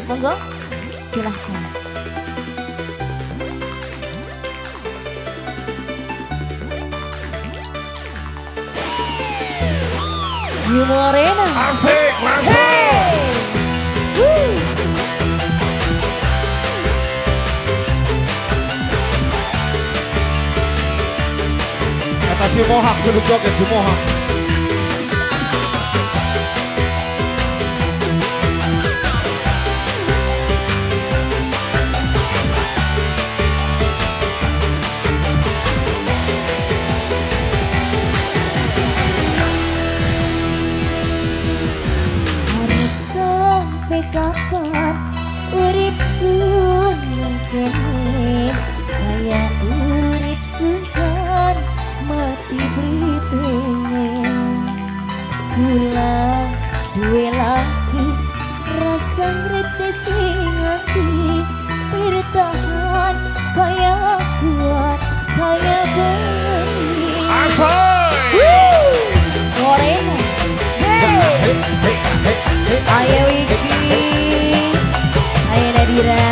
Monggo, silahkan. New Morena. Asik, langsung. Hey. Woo. Kata si Mohak dulu joget si Mohak. Sampai kapan urip sun kene kaya urip sungkan mati pripengen kula duwe laki rasa ngretes ning ati bertahan kaya kuat kaya beni. Asik. Morena. Hey. Ayo Wiki, ayo Nadira.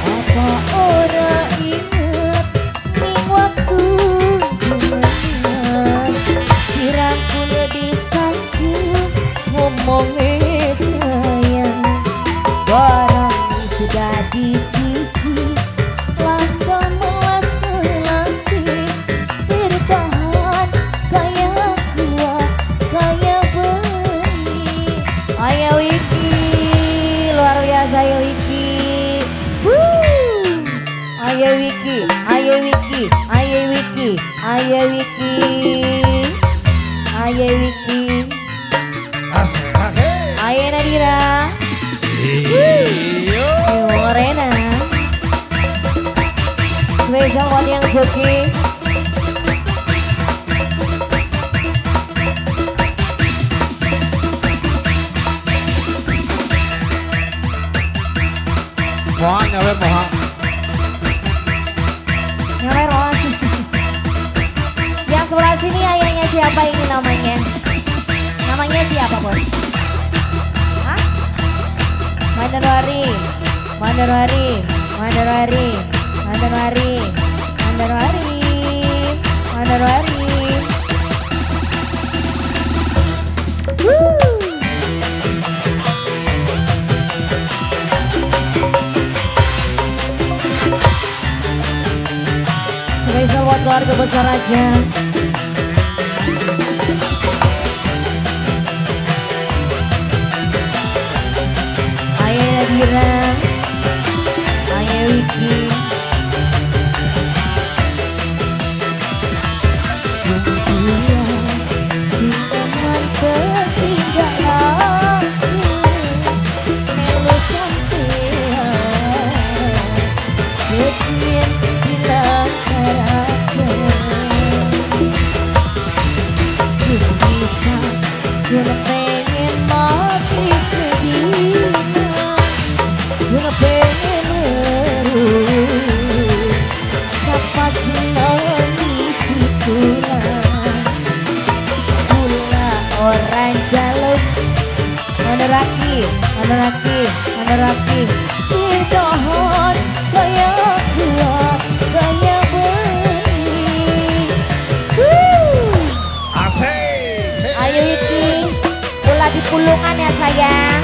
Apa ora inget ning waktu jumeneng dirangkul disanjung ngomonge sayang barang sudah disiji langkah melas melasi bertahan kaya kuat kaya benih. Ayo Wiki, luar biasa ayo Wiki. Woo! Ayo Wiki, ayo Wiki, ayo Wiki, ayo Wiki, ayo Wiki, Asik. Ayo Nadira. Iyo. Morena. Spesial buat yang joki. Mohak nyawer Mohak. Nyawer Ron. Yang sebelah sini ayahnya siapa ini namanya? Namanya siapa bos? Hah? Mandarwari, Mandarwari, Mandarwari, Mandarwari, Mandarwari, Mandarwari. Woo! Spesial buat keluarga besar aja. Ayo Nadira, ayo Wiki. Sing teman tertinggal melu sampean sekian hilang harapan. Sudah bisa, sudah pengen mati sedih, sudah pengen weruh sapa seneng si kula. Kula orang jaluk meneraki, meneraki, meneraki bertahan kaya kuat kaya benih. Woo! Asik. Ayo Wiki, pula di pulungan ya sayang.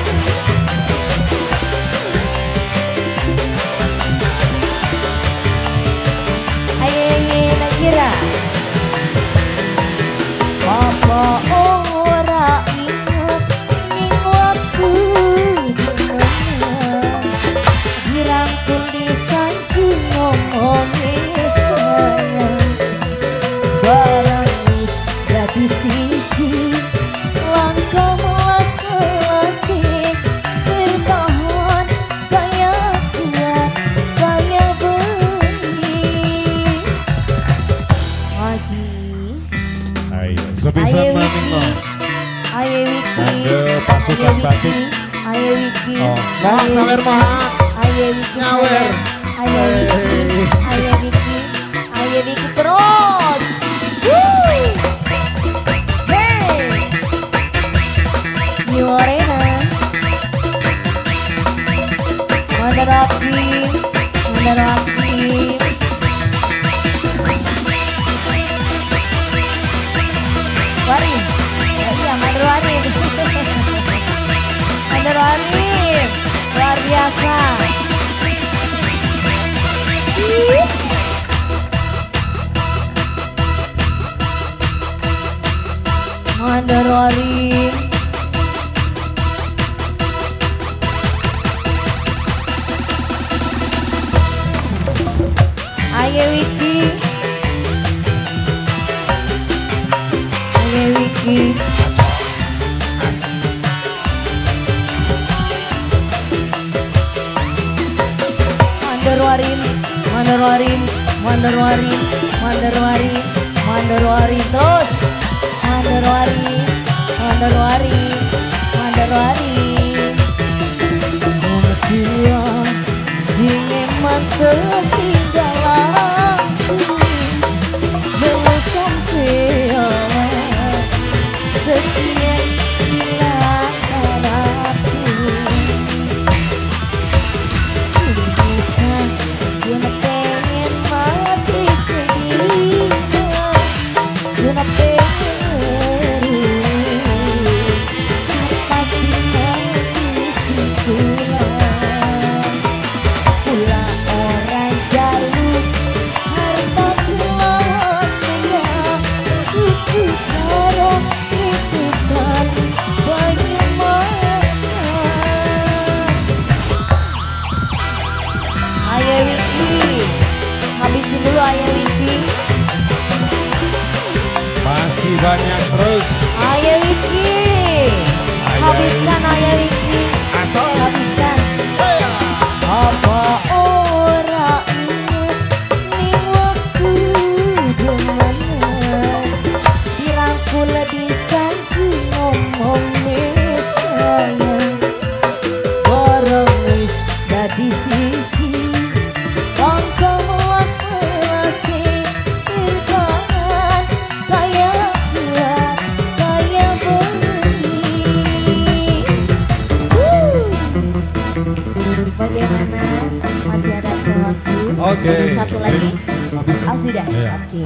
Ayo ayo Nadira. Apa ora inget ning waktu jumeneng dirangkul disanjung ngomonge sayang barang wis dadi siji langkah melas melasi bertahan kaya kuat kaya benih. Masih. Ayo, sepisan Ayo maning Wiki, no. ayo Wiki, Kangge pasukan ayo Wiki, batik. Ayo Wiki, Oh, Mohak ayo sawer Wiki, Mohak. ayo Wiki Nyawer. sayang, ayo Wiki, ayo Wiki, ayo Wiki terus. Woo! Hey! Warim. Oh, iya, Mandor Warim. Mandor Warim. Luar biasa. Ih. Mandor Warim. Ayo Wiki. Ayo Wiki. Mandor Warim, Mandor Warim, Mandor Warim, Mandor Warim, Mandor Warim terus. Mandor Warim, Mandor Warim, Mandor Warim. Wong tua sing eman ketinggalan belum sampeyan setia hilang aku. Susah, sudah pengen mati sedih, sudah pengen siapa sih mati sing kula. Kula ora jaluk harta keluarga, cukup karo titisan banyu mata. Ayo Wiki, habisin dulu ayo Wiki. Masih banyak terus. Ayo Wiki, Ayo, habiskan ayo Wiki, Asal. Habiskan. Hey. Apa ora inget ning wektu demenan, dirangkul disanjung ngomong sayang, bareng wis dadi siji angka melas-melase tirkaan kaya kilat kaya bengi. Wuh. Bagaimana? Masih ada waktu? Oke. Satu lagi? Habis. Oh, sudah. Iya. Oke.